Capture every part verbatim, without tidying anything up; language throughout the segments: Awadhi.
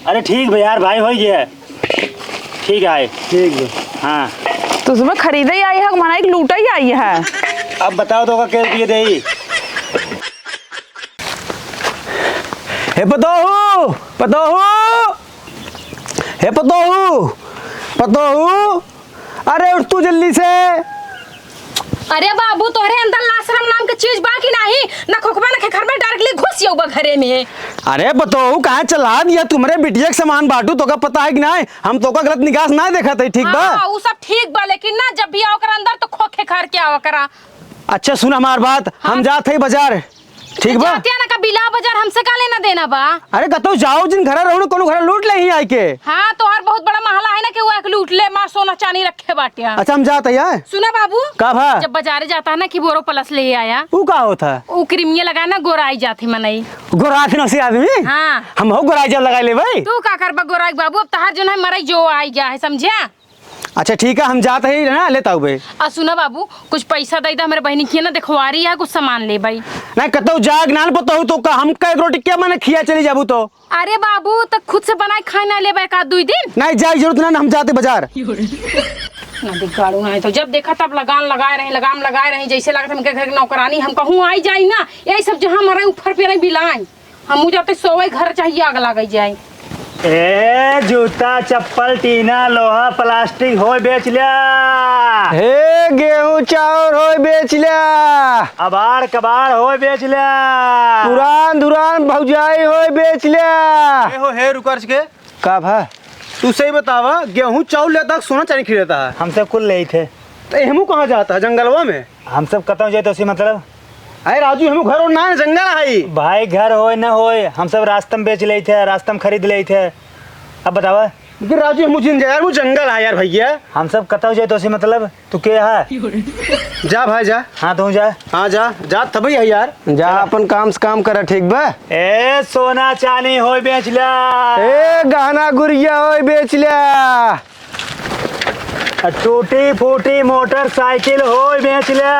अरे ठीक बा यार, भाई होइ गया। ठीक है। ठीक बा। हाँ। तो सुबह खरीदे ही आई है, मनाई के लूटे ही आई है। अब बताओ तो का के रुपये देई? हे पतोहू, पतोहू, हे पतोहू, पतोहू, अरे उठ तू जल्दी से। अरे बाबू, तोहरे अंदर लाज शरम नाम के चीज बा कि नाही? ना खोखबा ना खेखर में directly घुस जाऊ बा घरे में। अरे पतोहू, काहे चला दिया तुम्हरे बिटिया के सामान बाटू, तोका पता है कि नाही? हम तोका गलत निगाह से ना देखत है, ठीक बा? हाँ, उ सब ठीक बा, लेकिन ना जब भी आओ कर अंदर तो खो खेखर के आओ करा। अच्छा सुन हमार बात, हाँ। हम जात है बाजार, ठीक बा? जातिया ना का बिला बाजार, हमसे का लेना देना बा? अरे कतौ जाओ जिन घरा रहो ना, कोनो घरा लूट ले ही आइके। हाँ, तोहार बहुत बड़ा महला है ना कि वो एक लूट ले, मार सोना चानी रखे बाटिया। अच्छा हम जात है यार। सुना बाबू, का भा? जब बाजारे जाता है ना कि बोरो प्लस ले आया। उ का होता है? उ क्रीमिया लगा ना गोराई जात है मनई। गोरात नसी आदमी? हाँ। हम हो गोराई जब लगाई ले भाई। तू का करबा गोराई बाबू, अब तहार जो ना मरई जो आई जा है, समझा? अच्छा ठीक है, हम जात ही ना, लेता हूँ बे। आ सुना बाबू, कुछ पैसा दे दे, हमरे बहिनी के ना देखवारी है, कुछ सामान लेबई। नहीं कतौ जाग नान पतोहू तो का, हम का एक रोटी क्या मने खिया चली जाबू तो? अरे बाबू, तो खुद से बनाए खाए ना लेबे एक आध दुई दिन? नहीं जाए जरूरत ना, हम जाते बाजार। ना दिगाड़ू ना है तो जब देखा तब लगान लगाए रही, लगाम लगाए रही, जैसे लागत हमके घर के नौकरानी, हम कहूँ आई जाई ना, यही सब जहाँ मरे ऊपर पे रही बिलाई। हमहू जाते सोवई, घर चाहिए आग लागई जाए। ए, जूता, चप्पल, टीना, लोहा, प्लास्टिक होय बेच ल्या। हे, गेहूं, चाउर होय बेच ल्या। अबार, कबार होय बेच ल्या। पुरान, धुरान भौजाई होय बेच ल्या। ए हो, हे, रुकर के। का भा? तू सही बतावा, गेहूं, चाउर लेता, सोना चांदी खरीदता है? हमसे कुल लेइत है। तो एहमू कहाँ जाता है? जंगलवा में? हम सब कतौ जाइत है, उसी मतलब। अरे राजू, हमू घर और ना है, जंगल है। भाई, घर होय न होय, हम सब रास्ता में बेच लेइत है, रास्ता में खरीद लेइत है। अब बतावा। लेकिन राजू, हमू जिन जा यार, वो जंगल है यार भैया। हम सब कतौ जाइत है, उसी मतलब, तू के है? जा भाई, जा। हाँ, तू जा। हाँ, जा, जा, तभी है यार। जा, जा। अपन काम से काम करा, ठीक बा? ए, सोना चानी होय बेच ल्या। ए, गहना गुरिया होय बेच ल्या। आ टूटी फूटी मोटरसाइकिल होय बेच ल्या।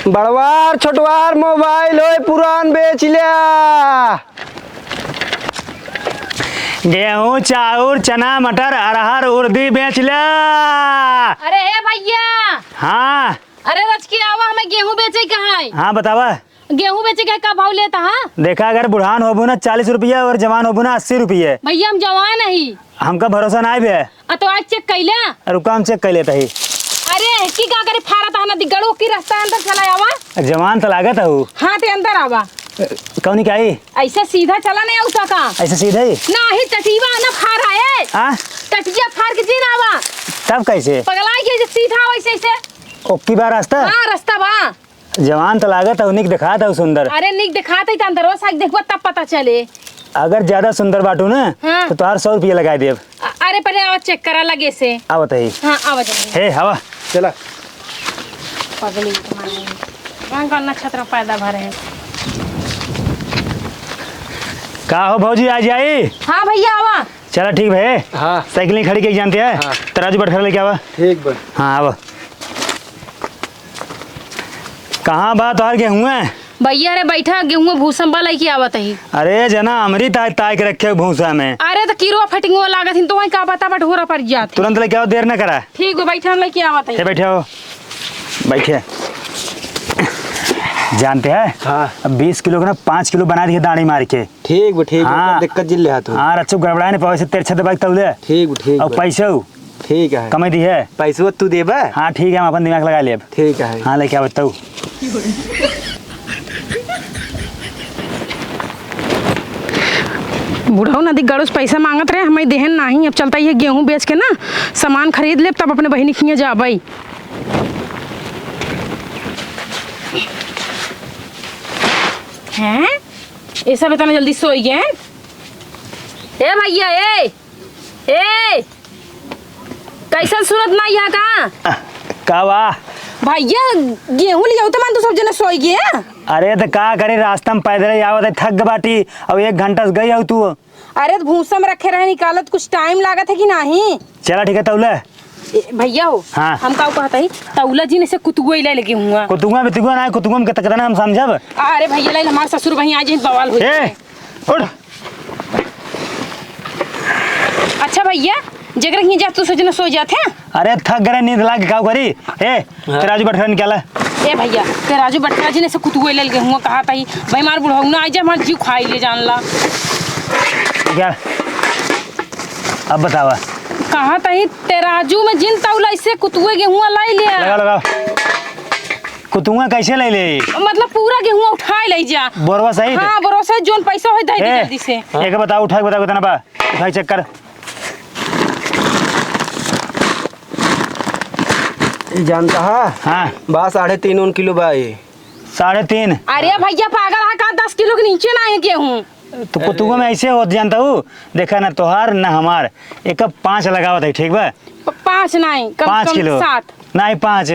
बड़वार छोटवार मोबाइल होय पुरान बेच ल्या। गेहूं, चाउर, चना, मटर, अरहर, उर्दी बेच ल्या। अरे हे भैया। हाँ। अरे रचकी आवा, हमें गेहूं बेचे के है। हाँ, बतावा। गेहूं बेचे के का भाव लेता, हाँ? देखा, अगर बुढ़ान होबू ना चालीस रुपया और जवान होबू ना अस्सी रुपये। भैया, हम जवान हई। हमका भरोसा ना आइबे। आ, तो आज चेक कइला? रुका, हम चेक कर लेता ही। अरे, की का करे फारत है ना, दिगड़ो की रास्ता अंदर चला आवा। जवान तो लागत हऊ। हाँ, ते अंदर आवा। कौनी का आई? ऐसे सीधा चला नहीं आऊ सका। ऐसे सीधा ही? ना ही टटीवा ना फार है। हाँ? टटिया फार के जी ना आवा। तब कैसे? पगलाई के जे सीधा आवा ऐसे, ऐसे। ओक्की बा रास्ता? हाँ, रास्ता बा। जवान त लागत हऊ, निक देखात हऊ सुंदर। अरे निक देखात हई त अंदरवा से देखबा तब पता चले। अगर ज्यादा सुंदर बाटू ना, हाँ। तो तोहार सौ रुपया लगाई देब। अ-, अरे पहले आवा चेक करा लगे से। आवत हई। हाँ, आवा जल्दी। हे, आवा। चला। पगली के मारे। भगवान का नक्षत्र पैदा भरे हैं। का हो भौजी, आ जाई? हाँ भैया, आवा। चला ठीक भाई। हाँ। साइकिल नहीं खड़ी के जानते हैं? हाँ। तराजू बटखरा लेके आवा। ठीक बा। हाँ, आवा। कहाँ बा तोहार गेहूं है? भैया रे बैठा, गेहूं भूसा में बा, लइके आवत ही। अरे जना, हमरी ताय, ताय के रखे हो भूसा में। अरे तो कीड़वा फटिंगवा लागत हिन, तो वहीं का बता बटोरा पड़ जात है। तुरंत लेके आओ, देर न करा। ठीक बा, बैठा, हम लइके आवत ही। हे बैठे हो, बैठे। जानते हैं? हाँ। अब बीस किलो के ना पाँच किलो बना दिए दाढ़ी मार के। ठीक बा, ठीक बा, हाँ। दिक्कत जिन ले हाथ हो। हाँ, रच्चू गड़बड़ाए नहीं पावे से तेरछा दबाई तौले। ठीक बा, ठीक और बा। पैसे हो? ठीक है। कमाई दी है? पैसवा तू देबा? हाँ, ठीक है, हम अपन दिमाग लगा लेब। ठीक है। हाँ, लेके आवे तू। बुढ़ऊ नदी गड़ुस पैसा मांगत रहे, हमें देहन नाही। अब चलता ये गेहूं बेच के ना सामान खरीद लेब, तब अपने बहिनी खिया जाबई। हैं? ये सब इतना जल्दी सोई गए? ए भैया, ए, ए, कैसन सुनत ना यहाँ का? का बा? भैया, गेहूं लियाऊ त मान तू सब जने सोई गए। अरे त का करे, रास्ता में पैदल ही आवत है, थक बाटी, और एक घंटा से गई हो तू। अरे त भूसा में रखे रहे निकालत, कुछ टाइम लागत है कि नाही? चला ठीक है, तौले। ए, भैया हो, हाँ। हम का कहत हई, तौला जी ने से कुतुआ ले लगे हुआ। कुतुआ बितुआ ना, कुतुआ में कितना, कितना हम समझब। अरे भैया, ले हमार ससुर वहीं आ जाए, बवाल हो ए, जाए। उठ। भैया, जेकरे हियाँ जा तू सोचना सो जात है। अरे थक गए, नींद लाग, का करी? ए, हाँ। तराजू बटखरा निकाला। ए भैया, तराजू बटखरा जी ने से कुतुए ले गेहूँ कहा तही। भाई मार बुढ़ऊ ना आई जा, हमार जीव खाई ले जान ला। क्या? अब बतावा। कहा तही तराजू में जिन तौला ऐसे कुतुए गेहूँ लाई ले। लगा, लगा। कुतुआ कैसे ले ले? मतलब पूरा गेहूँ उठाए ले जा। बोरवा सहित? हाँ, बोरवा सहित, जोन पैसा होई दे दे ए, जल्दी से। एक बताओ, उठा के बताओ कितना बा? उठाई check कर। ई जानता है? हाँ। बा साढ़े तीन उन किलो बा ई। साढ़े तीन? अरे भैया पागल है का? दस किलो के नीचे ना है गेहूँ। तो कुतुआ में ऐसे होत जानता हूँ, देखा ना तोहार ना हमार, एक पाँच लगावत है, ठीक बा? प-, पाँच नहीं, कम से पाँच कम किलो। सात। नहीं, पाँच।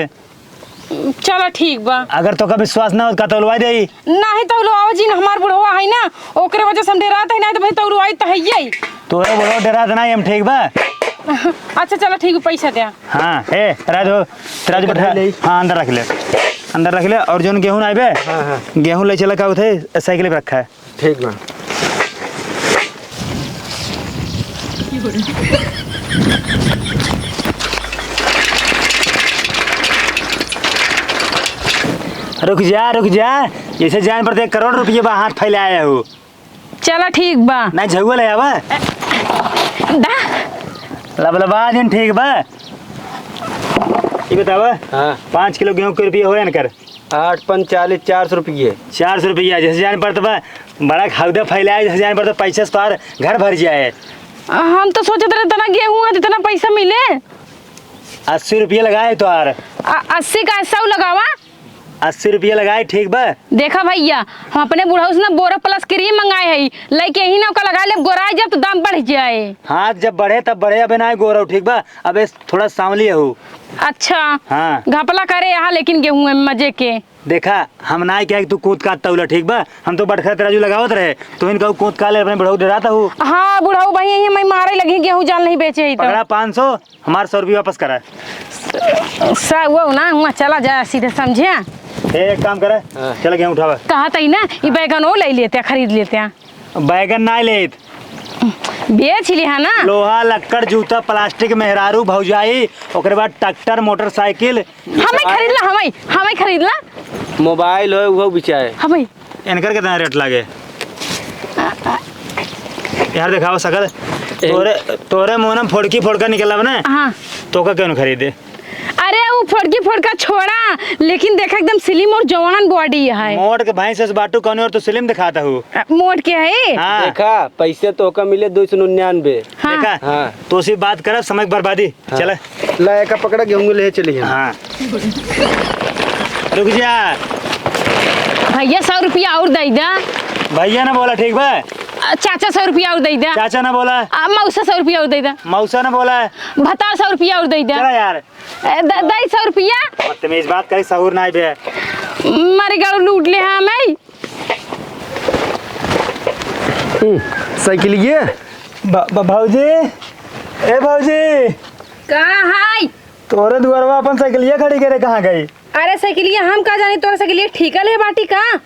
चला ठीक बा। अगर तोका विश्वास ना हो, का तौलवाई देई? नाही तौलवाओ जी, हमार बुढ़वा है ना, ओकरे वजह से हम डेरात है, नाही तो भाई तौलवाई तो है ही। तोरे बुढ़वा डेरात नाही हम, ठीक बा? अच्छा चला ठीक बा, पैसा दे। हाँ, ए, राजू, राजू बैठा। ले। हाँ, अंदर रख ले। अंदर रख ले, और जोन गेहूँ ना आइबे, हाँ, हाँ। गेहूँ ले चला, का उठे, साइकिल पे रखा है। ठीक बा। रुक जा, रुक जा, जैसे जान पर एक करोड़ रुपये बा, हाथ फैलाए हो। चला ठीक बा। ना झउआ ले आवा। दा। लबलबा दिन ठीक बा। ये बतावा, हाँ। पाँच किलो गेहूँ के रुपये हो इनकर? आठ पंच चालीस, चार सौ रुपये। चार सौ रुपया, जैसे जान पड़त बा, बड़ा हौदा फैलाए, जैसे जान पड़त बा, पैसे से तोहार घर भर जाए। हम तो सोचत रहे, इतना गेहूँ है, इतना पैसा मिले। अस्सी रुपया लगाए तोहार। अ-, अस्सी का सौ लगावा। अस्सी रुपया लगाए, ठीक बा? देखा भैया, हम अपने बुढ़ऊ से ना बोरा प्लस क्रीम मंगाए हई, लइके यही ना ओका लगा लेब, गोराई जब तो दाम बढ़ जाए। हाँ, जब बढ़े तब बढ़े, अबे ना गोरा, ठीक बा? अबे थोड़ा सांवली हो। अच्छा। हाँ। घपला करे यहाँ लेकिन गेहूँ में मजे के। देखा, हम ना कहे कि तू कूद काद तौला, ठीक बा? हम तो बटखरा तराजू लगावत रहे, तो इनका कूद काद ले अपने बुढ़ऊ डराता हूँ। हाँ, बुढ़ऊ भाई यही मैं मारे लगी, गेहूँ जान नहीं बेचे ही तो। पकड़ा पाँच सौ, हमार सौ रुपया वापस करा। सा वो ना हुआ चला जाए सीधे, समझे? ए, एक काम करे, हाँ। चल गेहूँ उठावा। कहा तई ना, ये बैगन वो ले लेते हैं, खरीद लेते हैं। बैगन ना लेत। बेच लिहा ना। लोहा, लक्कड़, जूता, प्लास्टिक, मेहरारू, भौजाई, ओकरे बाद ट्रैक्टर, मोटरसाइकिल। हमें खरीद ला, हमें, हमें खरीद ला। मोबाइल होए, उहो बिचाए। हमें। इनकर कितना रेट लागे? यार देखावा सकल। ए- तोरे, तोरे मुंह में फोड़की फोड़का निकला बा ना? हाँ। तोका क्यों न खरीदे? अरे, उ फोड़की फोड़का छोड़ा, लेकिन देखा, एकदम slim और जवान body है। मोट के भैंस से बाटू कौन और तो slim दिखाता हूँ। अ, मोट के है? हाँ। देखा, पैसे तो ओका मिले दो सौ निन्यानवे। हाँ। देखा? हाँ। तो उसी बात करब, समय की बर्बादी। हाँ। चले। ला, एका पकड़ा, गेहूं ले चली हम। हाँ। रुक जा। भैया, सौ रुपया और दे दा। भैया ना बोला, ठीक बा? अ, चाचा, सौ रुपया और दे दा। चाचा ना बोला। आ, मौसा, सौ रुपया और दे दा। मौसा ना बोला। भतार, सौ रुपया और दे दा। चला यार। ए, द-, दई सौ रुपया। बदतमीज बात करी, सहूर नाई बे। मर गयो, लूट ले हाँ मैं। हम्म, साइकिलिया। ब-, ब-, भौजी, ए भौजी। का हाय? तोरे दुआरवा अपन साइकिलिया खड़ी करे कहाँ गई? अरे साइकिलिया हम का जानी, तोरे साइकिलिया ठीका ले बाटी का?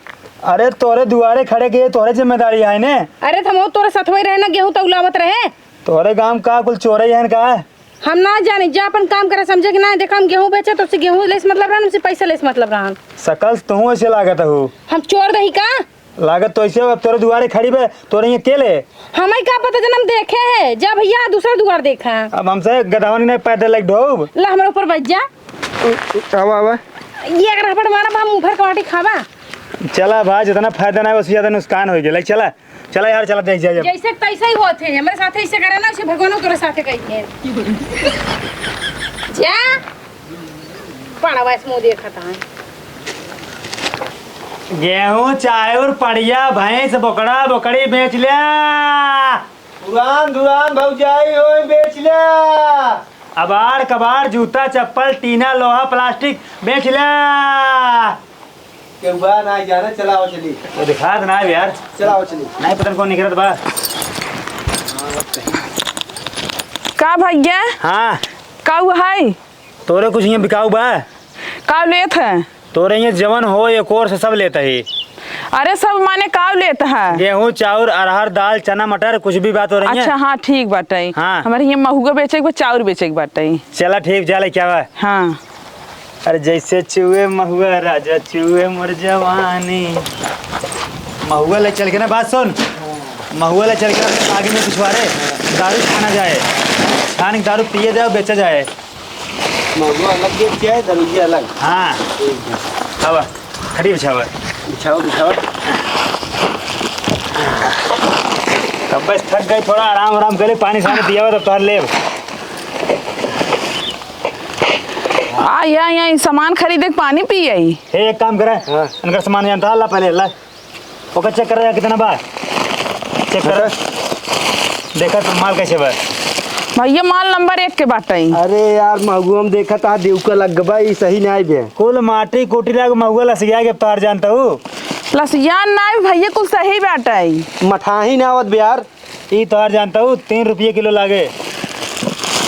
अरे तोरे दुआरे खड़े के तोरे जिम्मेदारी है ने। अरे त हम तोरे सथवे रहे ना, गेहूं तौलावत रहे। तोरे गांव का कुल चोरे हैं का? हम ना जानी, जा अपन काम करे, समझे कि ना? देखा, हम गेहूं बेचे, तोसे गेहूं लेस मतलब रहन, हमसे पैसा लेस मतलब रहन। सकल से तोहू ऐसे लागत हो। हम चोर रही का? लागत तो ऐसे हो, अब तोरे दुआरे खड़ी बे, तोरे ये के ले? हमें का पता, जनम देखे है। जा भैया, दूसरा दुआर देखा। अब हमसे गदहन नहीं पैदल लाइक ढोब। ला, हमारे ऊपर बैठ जा। आवा, आवा। ये अगर हपड़ मारा, हम मुंह भर के बाटी खावा। चला भाई, जितना फायदा ना है, उससे ज्यादा नुकसान हो गया। लाइक चला। चला यार, चला देख जाए जब। जैसे तैसे ही होत है, हमरे साथे ऐसे करे ना, उसे भगवान तोरे साथे कही है। जा, पड़वा इस मुंह देखत है। गेहूं, चाउर, पड़िया, भैंस, बोकड़ा, बोकड़ी बेच लिया। पुरान धुरान भौजाई होई बेच लिया। अबाड़ कबाड़, जूता चप्पल, टीना, लोहा, प्लास्टिक बेच लिया। केहू बा ना जाने, चलाओ चली। वो दिखात ना है यार। चलाओ चली। नहीं पता कौन निकलत बा। का भैया? हाँ। का हुआ है? तोरे कुछ यहाँ बिकाऊ बा? का लेत है? तोरे यहाँ जवन हो, एक और से सब लेत है। अरे, सब माने का लेत है? गेहूं, चाउर, अरहर, दाल, चना, मटर, कुछ भी बात हो रही है। अच्छा, हाँ, ठीक बाटइ। हाँ। हमारे हियाँ महुआ बेचे के बा, चाउर बेचे के बाटइ। चला ठीक, जा लेके आवा। हाँ। अरे जैसे चुए महुआ राजा, चुए मोर जवानी। महुआ ले चल के ना, बात सुन, महुआ ले चल के अपने बागी में पिछवारे दारू छाना जाए, छान के दारू पिए जाए, बेचा जाए। महुआ अलग बेच के आए, दरुइया अलग। हाँ। ठीक है। आवा, खड़ी बिछावा। बिछाओ, बिछाओ। अब बस थक गई, थोड़ा आराम, आराम करे, पानी सानी पियावा, तब तोहर लेब। आ, या, या, ई सामान खरीदे के पानी पी आई। हे, एक काम करे, हाँ। इनकर सामान जानता है, ला पहले, ला। ओकर चेक करे, कितना बा? चेक करे। देखा तो माल कैसे बा? भैया, माल नंबर एक के बाटइ। अरे यार, महुआ में देखा ता देवका लग बा, ई सही नाई बे। कुल माटी कूटी लाग महुआ लसिया के तार जानता हूँ। लसिया नाई भैया, कुल सही बाटइ। मठाही ना आवत बे यार। ई तोहार जानता हूँ, तीन रुपये किलो लागे।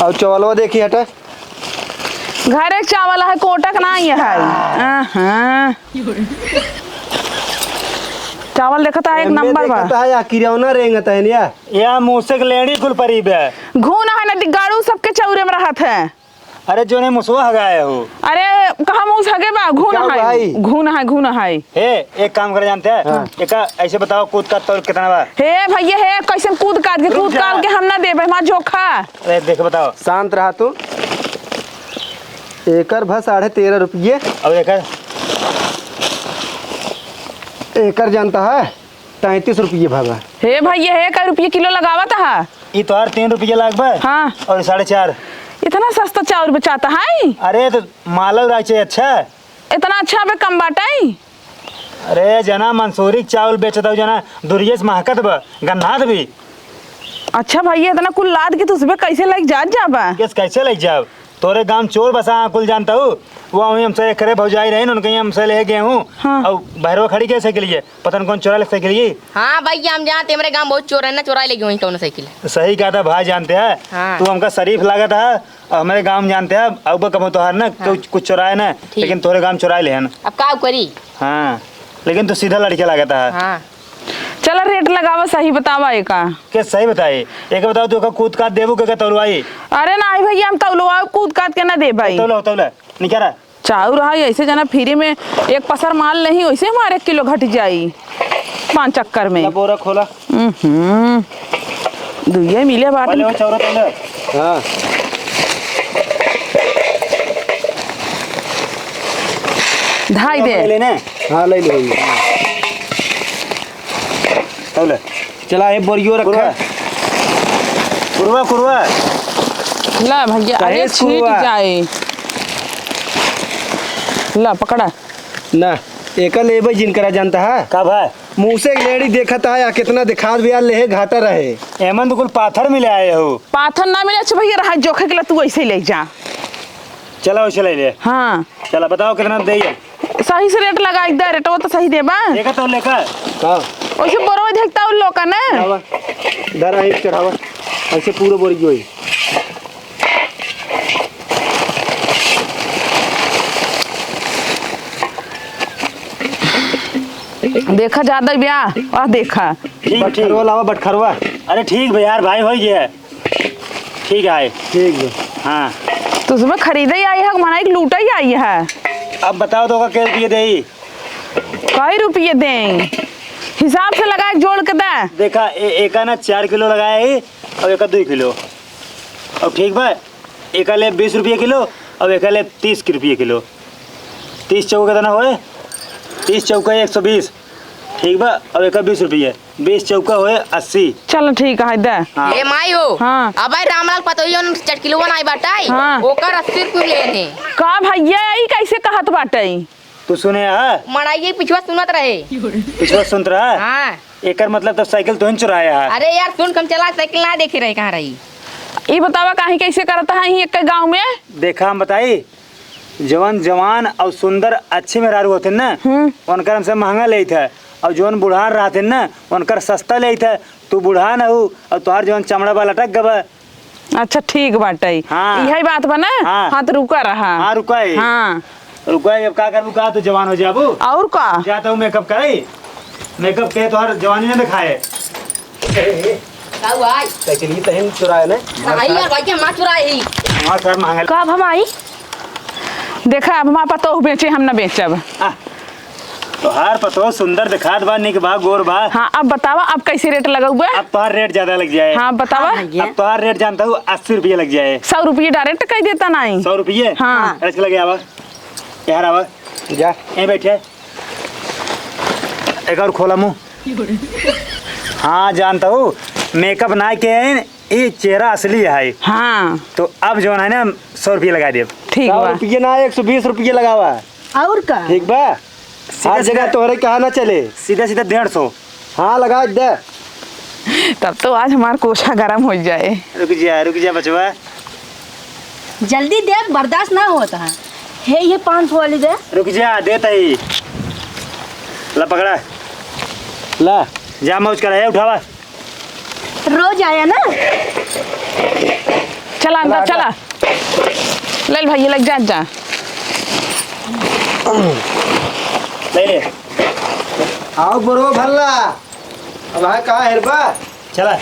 और चवलवा देखी हटा। घरे के चावल है, कोटक ना ये है। आहा। चावल देखता है, एक एमे नंबर बा। देखता है, या किरौना रेंगत है निया। या मूसक लेड़ी कुल परी बे। घून है ना, दिगाड़ू सबके चौरे में रहत है। अरे, जो नहीं मुसवा हगाए हो। अरे, कहाँ मुस हगे बा? घून क्या है। भाई? घून है, घून है। हे, एक काम करे जानते हैं? हाँ। एका ऐसे बताओ, कूद काद तौल कितना बा? हे भैया, हे, कैसे कूद काद के? रुक कूद जा। काद के हम ना देबे, हमार जोखा। अरे, देख बताओ। शांत रहा तू। एकर भा साढ़े तेरह रुपये। और एकर? एकर जानता है? तैंतीस रुपये भागा। हे भैया, हे, कै रुपये किलो लगावत हा? ई तोहार तीन रुपये लाग बा। हाँ। और साढ़े चार। इतना सस्ता चाउर बेचाता है? अरे, तो मालव राचे अच्छा। इतना अच्छा बे कम बाटई? अरे, जना मंसूरी के चाउर बेचत हऊ, जना दुरिये से महकत बा, गन्हात भी। अच्छा भैया, इतना कुल लाद के तू सुबह कैसे लग जात जाबा? कैसे, कैसे लग जाब? तोरे गांव चोर बसा कुल जानता हूँ। वो वहीं हमसे एक करे भौजाई रही, उनके यहाँ हमसे ले गए हूँ। हाँ। और भैरवा खड़ी के साइकिल ये, पता नहीं कौन चोरा ले साइकिल ये। हाँ भैया, हम जानते, हमारे गांव बहुत चोर है ना, चोरा ले गए वहीं कौन साइकिल है। तो सही कहा था भाई, जानते हैं। हाँ। तू हमका शरीफ लागत है, और हमारे गांव में जानते हैं, अब कबो तोहार ना, हाँ। कुछ, कुछ चोराए ना, ठीक। लेकिन तोरे गांव चोराए ले हैं। अब का करी? हाँ, लेकिन तू सीधा लड़के लागत है। हाँ। चला रेट लगावा, सही बतावा एका। के सही बताई? एका बताओ, तू एका कूद काद देबू के, के तौलवाई? अरे नाही भैया, हम तौलवाई कूद काद के ना दे भाई। तौला, तौला, निकारा। चाउर है ऐसे जना फ्री में एक पसर माल नहीं, वैसे हमारे एक किलो घट जाई पाँच चक्कर में। ला बोरा खोला। हम्म, दुइये मिले बाटे। पहले वो चाउर तौला। हाँ। धाई दे। ले लेने। हाँ, ले ले, ले ले। तौले। चला, ए बोरियो रखा। कुरवा। कुरवा, कुरवा। ला भैया, अरे कहेस छीट कुरवा। जाए। ला पकड़ा। ना, एका लेबे जिनकरा जानता है। का भाई? मुँह से एक लेड़ी देखत आया, कितना दिखात भी यार, लेहे घाटा रहे। एमन तो कुल पाथर मिले आए हो। पाथर ना मिले, अच्छा भैया, रहा जोखे के लिए तू ऐसे ही ले जा। चला, वैसे ले ले। हाँ। चला, बताओ कितना दे। सही से रेट लगाई दे, रेटवा तो सही देबा। देखा तो लेकर। का? वैसे बोरवा देखता उन लोग का ना। लावा। धरा एक चढ़ावा। ऐसे पूरा बोरी जोई। देखा ज्यादा ब्या, वाह देखा। ठीक, ठीक। बटखरवा लावा, बटखरवा। अरे ठीक बा यार, भाई हो गया। ठीक है। ठीक है। हाँ। तो सुबह खरीदे ही आई है, मना एक लूटा ही आई है। अब बताओ तो का कै रुपये देई? कै रुपये दें? हिसाब से लगा के जोड़ के दे। देखा, ए-, एका ना चार किलो लगाया है और एका दुई किलो। और ठीक बा, एका ले बीस रुपये किलो और एका ले तीस के रुपये किलो। तीस चौका कितना होए? तीस चौका एक सौ बीस। ठीक बा, अब एका बीस रुपये, बीस चौका होए अस्सी। चल ठीक है, दे। हाँ। ए माई हो। हाँ। अबे रामलाल पतोहिया उन चटकिलुआ नाई बाटाई, हाँ। ओकर अस्सी रुपये लेने। का भैया, ई कैसे कहत बाटई? तू सुने हा? मड़ाइये पिछुआ सुनत रहे। पिछुआ सुनत रहा? हाँ। एकर मतलब तब साइकिल तोहिन चुराया हा। अरे यार सुन, हम चला साइकिल ना देखे रहे, कहाँ रही? ई बतावा काहे कैसे करता है एक गाँव में? देखा हम बताई, जवन जवान और सुंदर अच्छी मेहरारू होते ना, हम्म। उनकर हमसे महंगा लेत है, और जवन बुढ़ान रहते ना, उनकर सस्ता लेत है। तू बुढ़ान हऊ और तोहार जवन चमड़ा बा लटक गबा। अच्छा ठीक बाटई। हाँ। इहे बात बा ना? हाँ। हाँ, तो रुका रहा। हाँ, रुका ही। हाँ। रुका ही, अब का करबू, का तू जवान हो जाबू? और का? जाता हूँ मेकअप कराई। मेकअप के तोहर जवानी न दिखाए। का हुआ है? कैसे लिए तहिन चुराए ने? नहीं यार, भाई के हमार चुराए ही। हमार सर मांगे। कब हम आई? देखा, अब हमार पतोह बेचे, हम न बेचब। आ, तोहार पतोह सुंदर दिखात बा, निक बा, गोर बा। हाँ, अब बतावा, अब कैसे रेट लगउबे? अब तोहार रेट ज्यादा लग जाए। हाँ, बतावा। हाँ भैया। अब तोहार रेट जानता हूँ, अस्सी रुपये लग जाए। सौ रुपये डायरेक्ट कह देता नहीं। सौ रुपये? हाँ। ऐसे लगे आवा, यार आवा। जा। यहीं बैठे। एक और खोला मुंह। हाँ, जानता हूँ, मेकअप ना के ये चेहरा असली है। हाँ। तो अब जो है ना, सौ रुपये लगा देब। ठीक बा। सौ रुपये ना, एक सौ बीस रुपये लगावा। और का? ठीक बा। सीधा हर जगह सीधा तोहरे कहा ना चले। सीधा सीधा डेढ़ सौ। हाँ, लगा दे। तब तो आज हमार कोसा गरम हो जाए। रुक जा, रुक जा बचवा। जल्दी दे, बर्दाश्त ना होता है। हे, ये पाँच सौ वाली दे। रुक जा, देता ही। ला पकड़ा। ला। जा मौज करा, ये उठावा। रोज आया ना। चला अंदर चला। ले ले भाई, ये लग जा, जा। ले ले। आओ बरो भल्ला। अब हाँ कहाँ हेरबा? चला।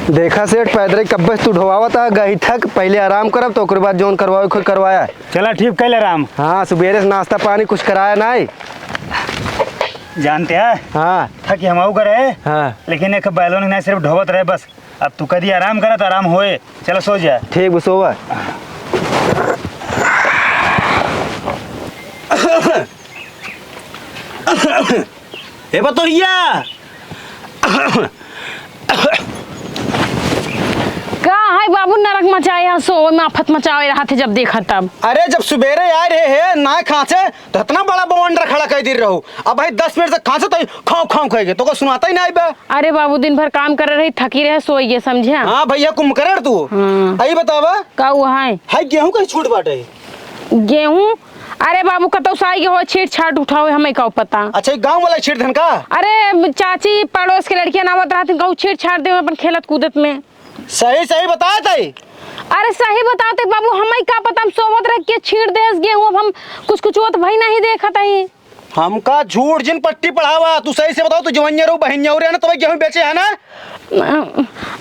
देखा सेठ, पैदल कब्बे से तू ढोवावत आ, गही थक, पहिले आराम करब, तो ओकरे बाद जौन करवावे, खुद करवाया। चला, ठीक कैले राम। हाँ, सुबेरे से नाश्ता पानी कुछ कराया नाई। जानते हैं? हाँ। थकी हम आऊ करे। हाँ। लेकिन एक बैलों नहीं, सिर्फ ढोवत रहे बस। अब तू कदी आराम करा तो आराम होए। चला सो जा। ठीक बा, सोवा। ए बतोहिया। का है बाबू, नरक मचाए है, सो में आफत मचावे रहत है जब देखा तब। अरे जब सुबेरे आए रहे है ना खांसे, तो इतना बड़ा बवंडर खड़ा कर दे रहो। अब भाई दस मिनट से खांसे तो खाओ खाओ कह के, तो को सुनाता ही नहीं बा। अरे बाबू, दिन भर काम करे रही, थकी रहे, सोई गए, समझे? हाँ भैया, कुंभकर्ण तू। हाँ। आई बतावा। का हुआ है? हाय, गेहूं कहीं छूट बाटे। गेहूं? अरे बाबू, कतौ से आई के हो, छीट छाट उठावे, हमें का पता। अच्छा, ये गांव वाला छीट धन का? अरे चाची, पड़ोस के लड़कियां नावत रहत, कहू छीट छाट दे अपन खेलत कूदत में। सही सही बताए तई। अरे सही बताते बाबू, हमें का पता, हम सोवत रह के छीट देस गेहूं, अब हम कुछ कुछ होत भई नहीं देखत हई। हमका झूठ जिन पट्टी पढ़ावा, तू सही से बताओ, तू जवनिया रहू, बहिनिया रहू ना, तब गेहूं बेचे है ना?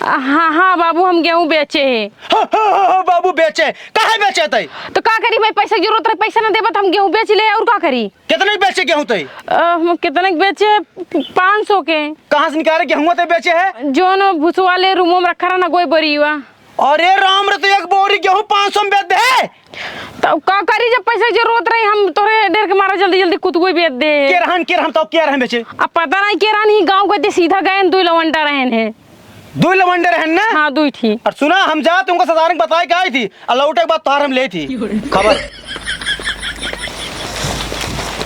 हाँ, हाँ बाबू, हम गेहूं बेचे हैं। हाँ, हाँ, हाँ, हाँ, बाबू बेचे, काहे बेचे तई? तो का करी भाई, पैसा की जरूरत रहे, पैसा ना देबा तो हम गेहूं बेच ले, और का करी? कितने के बेचे गेहूं तई? अ, हम कितने के बेचे? पाँच सौ के। कहाँ से निकाले गेहूं तई बेचे है? जोन भुसवा ले रूमो में रखा रहा ना, कोई बोरी हुआ। अरे राम रे, तो एक बोरी गेहूं पाँच सौ में बेच दे। तब का करी, जब पैसा की जरूरत रही, हम तोरे डर के मारा जल्दी जल्दी कुतुको ही बेच दे। के रहन, के रहन, तब के रहन बेचे? अब पता नहीं के रहन, ही गाँव के ते सीधा गए, दुई लवंडा रहन है। दुई लवंडे रहन ना? हाँ, दुई थी। और सुना, हम जात उनको साधारण बताए के आई थी, और लौटे के बाद तोहार हम ले थी। खबर।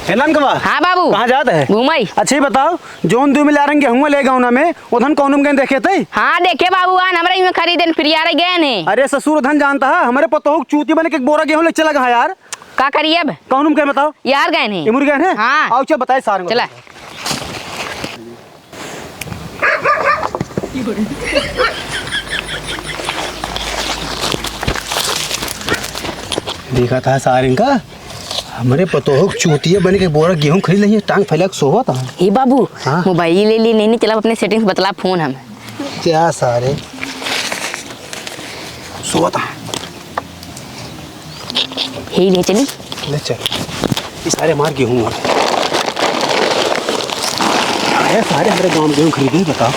हे ननकवा। हाँ बाबू। कहाँ जात है? घूमई। अच्छा, ये बताओ, जोन दुई मिलारन गेहूं ले गौना में, उधन कौन में गए देखे थे? हाँ, देखे बाबू, आन हमरे इमे खरीदन फिर यार गए ने। अरे ससुर, उधन जानता है, हमरे पतोहू के चूती बने के एक बोरा गेहूं ले चला गया यार। का करिए अब? कौन में गए बताओ? यार गए ने। इमुर गए ने? हाँ। आओ, चल बताए सारंग। चला। देखा था सारंग का, हमरे पतोहू के चूतिया बने के बोरा गेहूं खरीद लिया, टांग फैला के सोवत है। ए बाबू, हाँ? मोबाइल ले ली, नहीं, नहीं चला, अपने सेटिंग्स बतला फोन हम। क्या सारे सोवत है। हे ले चली। ले चल। ये सारे मार गेहूं मार। अरे सारे हमरे गांव में गेहूं खरीदे, बताओ।